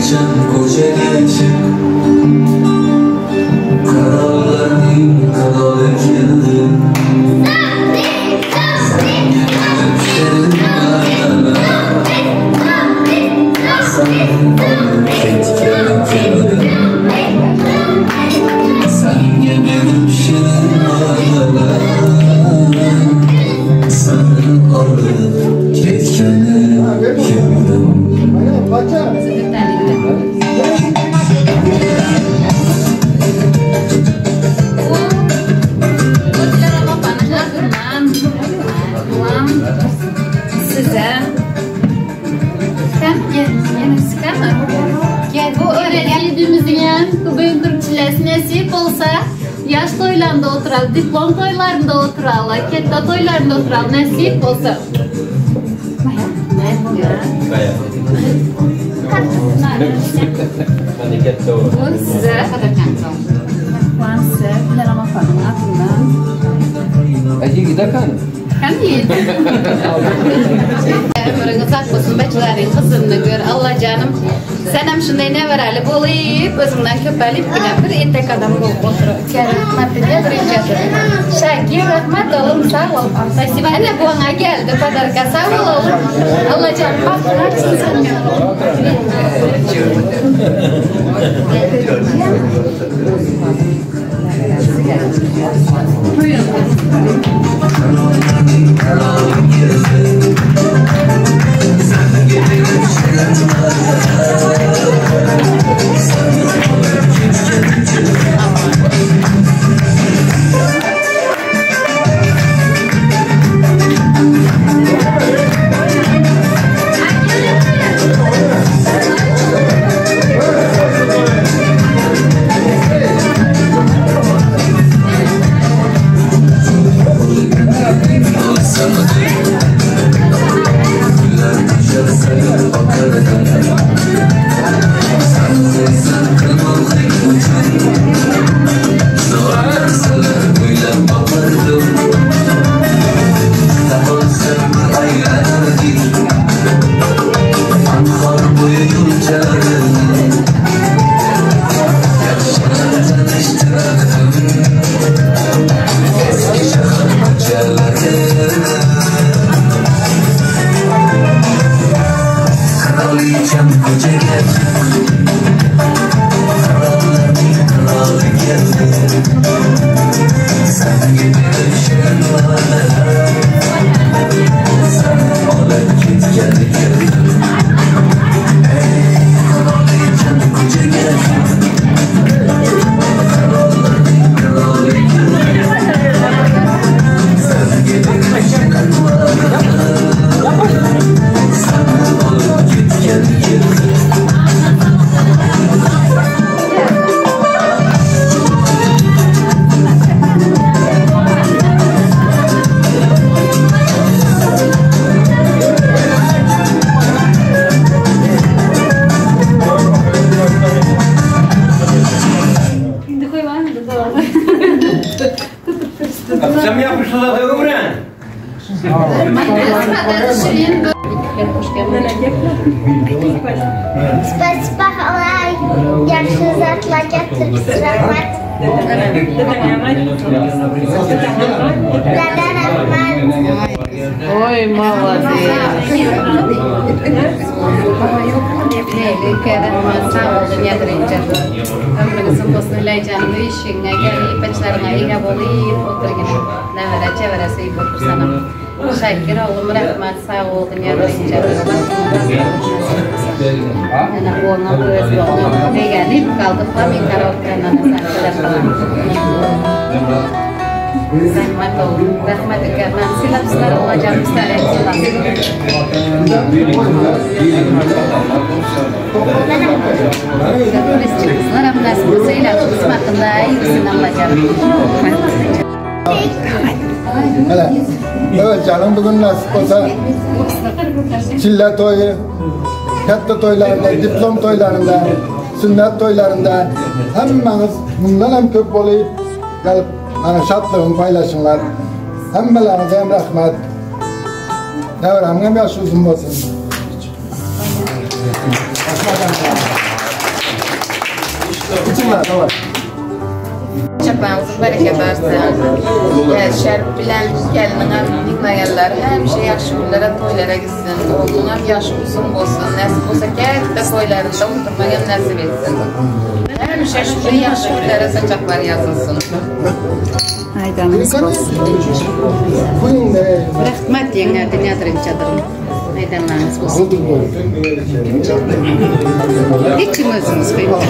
Kraliçem koca geçip Kralların kralı geldi Sen gelip şirin Sen alıp ketken keldim Sen gelip şirin Sen alıp ketken keldim Size. Sen gel, Gel bu öyle bu çilesi nesip olsa yaş toylarında oturalım, diplom toylarında oturalım, ketta toylarında oturalım, nasip olsa. Bu size. Bu size. Hem Ömrüňiz uzak bolsun, bäçeleriň gyzyny gör, Alla janym. Senem şunday nebereli bolyp, özüňden köpelip bile bir entek adam bolup otur. Rahmat diýip birinji Şakir, rahmat oğlum, sag bol. Спасибо. Ene bu aňa geldi podarka, sag bol oğlum. Alla janym, bagtyňy açsyn seniň. Kraliçem koca geldi Kralların kralı geldi Sen gibi şirin Sen alıp git gel geldi Ey kraliçem koca geldi Kralların kralı geldi Sen gibi şirin Sen alıp git gel geldi Sen mi yapmışsın zaten ömren? Spasiba halay. Yaxshi zatlar getiribsiz, rahmat. Dada rahmat. Oy, молодец. Sag bol dünýä birinji. Ömrüň uzun bolsun Leýjan, işiňe gelip, başlaryňa ege bolyp oturgyn. Nebere çebere söýüp otursanam. Şakir oglum rahmat sag bol dünýä birinji. Ene oňa öz oňa begenip kaldyk la men karaoke'den Rahmat oglum, rahmat ekan. Silapsizlar Allajan sizlar Qızlar hem nasip bolsa ilaç kısmetinde yürüsün Allajan. Hele. Evet canım bugün nasip olsa çille toyu, katta toylarında, diplom toylarında, sünnet toylarında hemmeniz bundan hem köp olayıp gelip bana şatlığını paylaşınlar. Hemmelerinize hem rahmet. Nevramın hem yaşı uzun olsun. Bismillah, daway. Çapaňyzyň bereket artsyn. Şerip bilen gelniň ýygnaýanlar hemişe ýagşy günlere toýlara gitsin. Ogluňam ýaşy uzyn bolsun. Nesip bolsa kätde toýlarynda oturmak hem nesip etsin. Hemişe şu ýagşy günlere saçaklar ýazylsyn. Aýdanyňyz bolsun. Rahmat ýeňňe dünýä birinji adamyň. Aýdanlaryňyz bolsun. Içiň özüňiz guýuň.